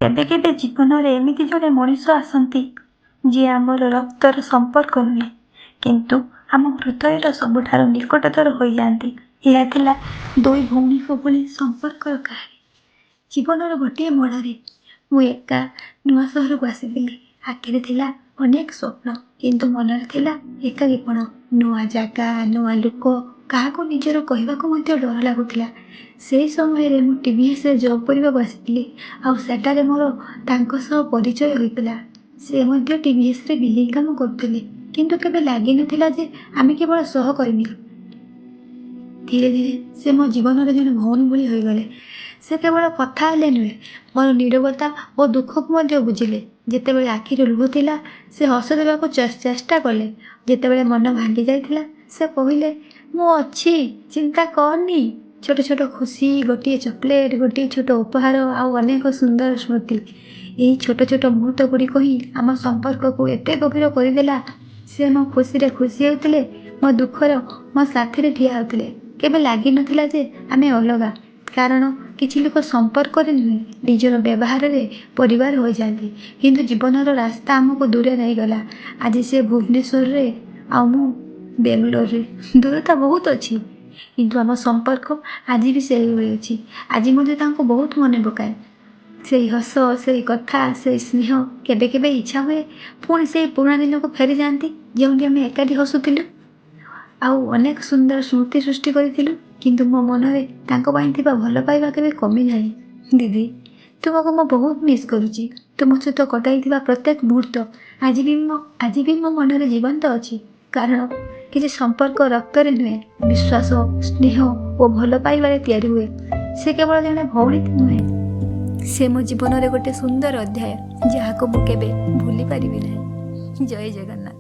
କେବେ କେବେ ଜୀବନରେ ଏମିତି ଜଣେ ମଣିଷ ଆସନ୍ତି, ଯିଏ ଆମର ରକ୍ତର ସମ୍ପର୍କ ନୁହେଁ, କିନ୍ତୁ ଆମ ହୃଦୟର ସବୁଠାରୁ ନିକଟତର ହୋଇଯାଆନ୍ତି। ଏହା ଥିଲା ଦୁଇ ଭଉଣୀଙ୍କ ଭଳି ସମ୍ପର୍କର କାହାଣୀ। ଜୀବନର ଗୋଟିଏ ମୋଡ଼ରେ ମୁଁ ଏକା ନୂଆ ସହରକୁ ଆସିଥିଲି। ଆଖିରେ ଥିଲା ଅନେକ ସ୍ୱପ୍ନ, କିନ୍ତୁ ମନରେ ଥିଲା ଏକାକୀପଣ। ନୂଆ ଜାଗା, ନୂଆ ଲୋକ, କାହାକୁ ନିଜର କହିବାକୁ ମଧ୍ୟ ଡର ଲାଗୁଥିଲା। ସେହି ସମୟରେ ମୁଁ ଟିଭିଏସ୍ରେ ଜବ୍ କରିବାକୁ ଆସିଥିଲି ଆଉ ସେଠାରେ ମୋର ତାଙ୍କ ସହ ପରିଚୟ ହୋଇଥିଲା। ସେ ମଧ୍ୟ ଟିଭିଏସ୍ରେ ବିଲିଂ କାମ କରୁଥିଲେ, କିନ୍ତୁ କେବେ ଲାଗିନଥିଲା ଯେ ଆମେ କେବଳ ସହକର୍ମୀ। ଧୀରେ ଧୀରେ ସେ ମୋ ଜୀବନରେ ଜଣେ ଭଉଣୀ ଭଳି ହୋଇଗଲେ। ସେ କେବଳ କଥା ହେଲେ ନୁହେଁ, ମୋର ନୀରବତା ଓ ଦୁଃଖକୁ ମଧ୍ୟ ବୁଝିଲେ। ଯେତେବେଳେ ଆଖିରେ ଲୁହ ଥିଲା, ସେ ହସ ଦେବାକୁ ଚେଷ୍ଟା କଲେ। ଯେତେବେଳେ ମନ ଭାଙ୍ଗି ଯାଇଥିଲା, ସେ କହିଲେ, "ମୁଁ ଅଛି, ଚିନ୍ତା କରନି।" ଛୋଟ ଛୋଟ ଖୁସି, ଗୋଟିଏ ଚକୋଲେଟ୍, ଗୋଟିଏ ଛୋଟ ଉପହାର ଆଉ ଅନେକ ସୁନ୍ଦର ସ୍ମୃତି। ଏହି ଛୋଟ ଛୋଟ ମୁହୂର୍ତ୍ତ ଗୁଡ଼ିକ ହିଁ ଆମ ସମ୍ପର୍କକୁ ଏତେ ଗଭୀର କରିଦେଲା। ସେ ମୋ ଖୁସିରେ ଖୁସି ହେଉଥିଲେ, ମୋ ଦୁଃଖରେ ମୋ ସାଥିରେ ଠିଆ ହେଉଥିଲେ। କେବେ ଲାଗିନଥିଲା ଯେ ଆମେ ଅଲଗା। କାରଣ କିଛି ଲୋକ ସମ୍ପର୍କରେ ନୁହେଁ, ନିଜର ବ୍ୟବହାରରେ ପରିବାର ହୋଇଯାଆନ୍ତି। କିନ୍ତୁ ଜୀବନର ରାସ୍ତା ଆମକୁ ଦୂରେ ନେଇଗଲା। ଆଜି ସେ ଭୁବନେଶ୍ୱରରେ ଆଉ ମୁଁ ବେଙ୍ଗଲୋରରେ। ଦୂରତା ବହୁତ ଅଛି, କିନ୍ତୁ ଆମ ସମ୍ପର୍କ ଆଜି ବି ସେହିଭଳି ଅଛି। ଆଜି ମଧ୍ୟ ତାଙ୍କୁ ବହୁତ ମନେ ପକାଏ, ସେଇ ହସ, ସେଇ କଥା, ସେଇ ସ୍ନେହ। କେବେ କେବେ ଇଚ୍ଛା ହୁଏ ପୁଣି ସେଇ ପୁରୁଣା ଦିନକୁ ଫେରିଯାଆନ୍ତି, ଯେଉଁଠି ଆମେ ଏକାଠି ହସୁଥିଲୁ ଆଉ ଅନେକ ସୁନ୍ଦର ସ୍ମୃତି ସୃଷ୍ଟି କରିଥିଲୁ। କିନ୍ତୁ ମୋ ମନରେ ତାଙ୍କ ପାଇଁ ଥିବା ଭଲ ପାଇବା କେବେ କମି ନାହିଁ। ଦିଦି, ତୁମକୁ ମୁଁ ବହୁତ ମିସ୍ କରୁଛି। ତୁମ ସହିତ କଟାଇଥିବା ପ୍ରତ୍ୟେକ ମୁହୂର୍ତ୍ତ ଆଜି ବି ମୋ ମନରେ ଜୀବନ୍ତ ଅଛି। କାରଣ କିଛି ସମ୍ପର୍କ ରକ୍ତରେ ନୁହେଁ, ବିଶ୍ୱାସ, ସ୍ନେହ ଓ ଭଲ ପାଇବାରେ ତିଆରି ହୁଏ। ସେ କେବଳ ଜଣେ ଭଉଣୀ ନୁହେଁ, ସେ ମୋ ଜୀବନରେ ଗୋଟେ ସୁନ୍ଦର ଅଧ୍ୟାୟ, ଯାହାକୁ ମୁଁ କେବେ ଭୁଲି ପାରିବି ନାହିଁ। ଜୟ ଜଗନ୍ନାଥ।